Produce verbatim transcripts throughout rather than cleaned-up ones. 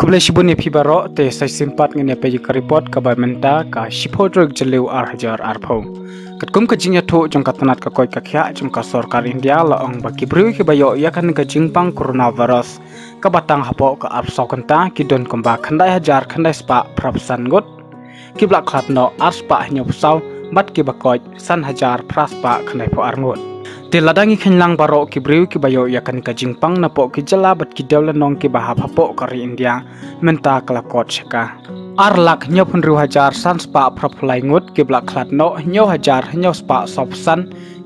Khublei shibun ïa phi baroh, te sa shisien pat ngin ïa peit ïa ka report kaba mynta ka shiphew tarik Jylliew ar hajar arphew. Katkum ka jingïathuh jong ka tnat ka koit ka khiah jong ka sorkar India la ong ba ki briew kiba ïoh ïa kane ka jingpang coronavirus kaba tang hapoh ka arphew saw kynta ki don kumba khyndai hajar khyndai spah phra phew san ngut, kiba la khlad noh ar spah hynñiew phew saw, bad kiba koit san hajar phra spah khyndai phew ar ngut. Te lada ngi kheiñ lang baroh ki briew kiba ïoh ïa kane ka jingpang napoh ki jylla bad ki dewlynnong kiba hap hapoh ka ri India, mynta ka la kot sha ka ar lak hynñiew phew hynriew hajar san spah phra phew lai ngut, kiba la khlad noh hynñiew hajar hynñiew spah saw phew san,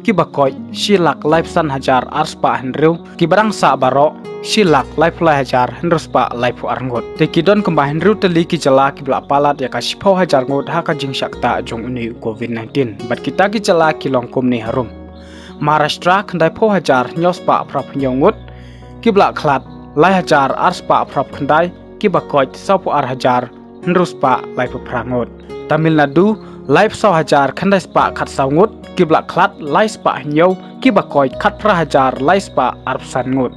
kiba koit shi lak lai phew san hajar ar spah hynriew, kiba dang sah baroh shi lak lai phew lai hajar hynriew spah lai phew ar ngut. Te ki don kumba hynriew tylli ki jylla kiba la palat ïa ka shiphew hajar ngut ha ka jingshah ktah jong une u covid nineteen. Bad kita ki jylla ki long kumne harum: Maharashtra khyndai phew hajar hynñiew spah phra phew hynñiew ngut, kiba la khlad lai hajar ar spah phra phew khyndai, kiba koit saw phew ar hajar hynriew spah lai phew phra ngut. Tamil Nadu lai phew saw hajar khyndai spah khatsaw ngut, kiba la khlad lai spah hynñiew, kiba koit khat phra hajar lai spah ar phew san ngut.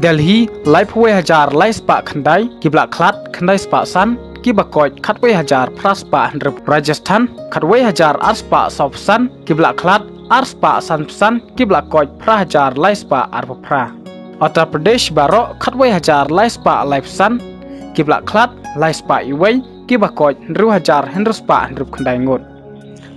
Delhi lai phew wei hajar lai spah khyndai, kiba la khlad khyndai spah san, kiba koit khat wei hajar phra spah hynriew. Rajasthan khat wei hajar ar spah saw phew san, kiba la khlad ar spah san phew san, kiba la koit phra hajar lai spah ar phew phra. Uttar Pradesh baroh khat wei hajar lai spah lai phew san, kiba la khlad lai spah iwei, kiba koit hynriew hajar hynriew spah hynriew phew khyndai ngut.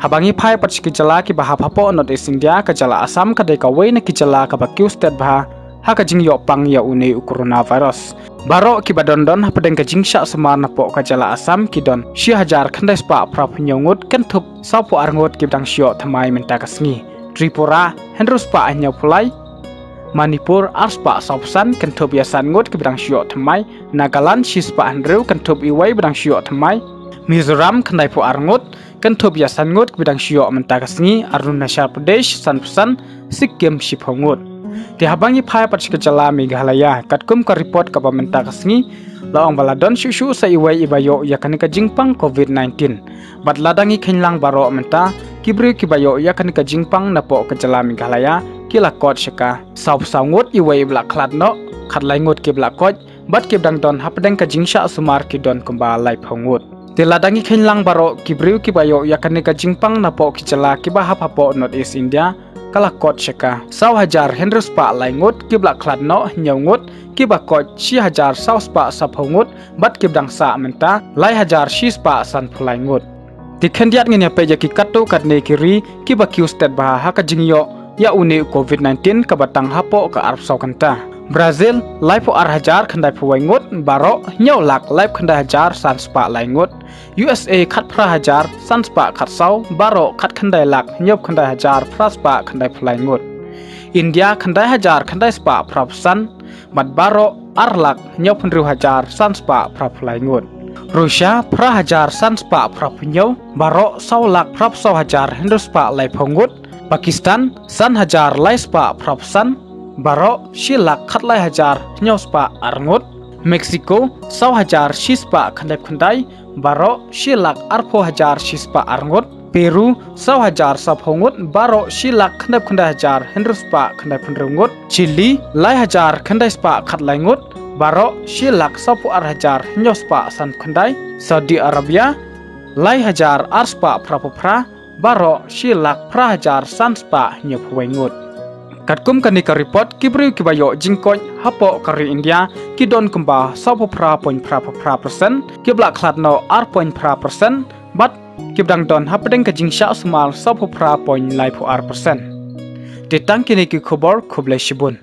Haba ngi phai pat sha ki jylla kiba hap hapoh North East India, ka jylla Assam ka dei kawei na ki jylla kaba kiew stet bha ha ka jingïoh pang ïa une u coronavirus. Baroh kiba don don hapdeng ka jingshah sumar napoh ka jylla Assam ki don shi hajar khyndai spah phra phew hynñiew ngut, kynthup saw phew ar ngut kiba dang shu ïoh thymmai mynta ka sngi. Tripura hynriew spah hynñiew phew lai, Manipur ar spah saw phew san, kynthup ïa san ngut kiba dang shu ïoh thymmai. Nagaland shi spah hynriew, kynthup iwei ba dang shu ïoh thymmai. Mizoram khyndai phew ar ngut, kynthup ïa san ngut kiba dang shu ïoh mynta ka sngi. Arunachal Pradesh san phew san, Sikkim shiphew ngut. Te haba ngi phai pat sha ka jylla Meghalaya, katkum ka report kaba mynta ka sngi, la ong ba la don shuh shuh sa iwei iba ïoh ïa kane ka jingpang covid nineteen. Bad lada ngi kheiñ lang baroh mynta, ki briew kiba ïoh ïa kane ka jingpang napoh ka jylla Meghalaya ki la kot sha ka saw phew saw ngut, iwei iba la khlad noh, khatlai ngut kiba la koit, bad kiba dang don hapdeng ka jingshah sumar ki don kumba lai phew ngut. Te lada ngi kheiñ lang baroh ki briew kiba ïoh ïa kane ka jingpang napoh ki jylla kiba hap hapoh North East India, ka la kot sha ka saw hajar hynriew spah lai ngut, kiba la khlad noh hynñiew ngut, kiba koit shi hajar saw spah saw phew ngut, bad kiba dang sah mynta lai hajar shi spah san phew lai ngut. Te khyndiat ngin ïa peit ïa ki katto katne ki ri kiba kiew stet bha ha ka jingïoh ïa une u covid nineteen kaba tang hapoh ka arphew saw kynta. Brazil lai phew ar hajar khyndai phew wei ngut, baroh hynñiew lak lai phew khyndai hajar san spah lai ngut. U S A khat phra hajar san spah khatsaw, baroh khat khyndai lak hynñiew phew khyndai hajar phra spah khyndai phew lai ngut. India khyndai hajar khyndai spah phra phew san, bad baroh ar lak hynñiew phew hynriew hajar san spah phra phew lai ngut. Russia phra hajar san spah phra phew hynñiew, baroh saw lak phra phew saw hajar hynriew spah lai phew ngut. Pakistan san hajar lai spah phra phew san, baroh shi lak khatlai hajar hynñiew spah ar ngut. Mexico saw hajar shi spah khyndai phew khyndai, baroh shi lak arphew hajar shi spah ar ngut. Peru saw hajar saw phew ngut, baroh shi lak khyndai phew khyndai hajar hynriew spah khyndai phew hynriew ngut. Chile lai hajar khyndai spah khatlai ngut, baroh shi lak saw phew ar hajar hynñiew spah san phew khyndai. Saudi Arabia lai hajar ar spah phra phew phra, baroh shi lak phra hajar san spah hynñiew phew wei ngut. Katkum kane ka report, ki briew kiba ïoh jingkoit hapoh ka ri India ki don kumba saw phew phra point phra phew phra percent, kiba la khlad noh ar point phra percent, bad kiba dang don hapdeng ka jingshah sumar saw phew phra point lai phew ar percent. Te tang kine ki khubor, khublei shibun.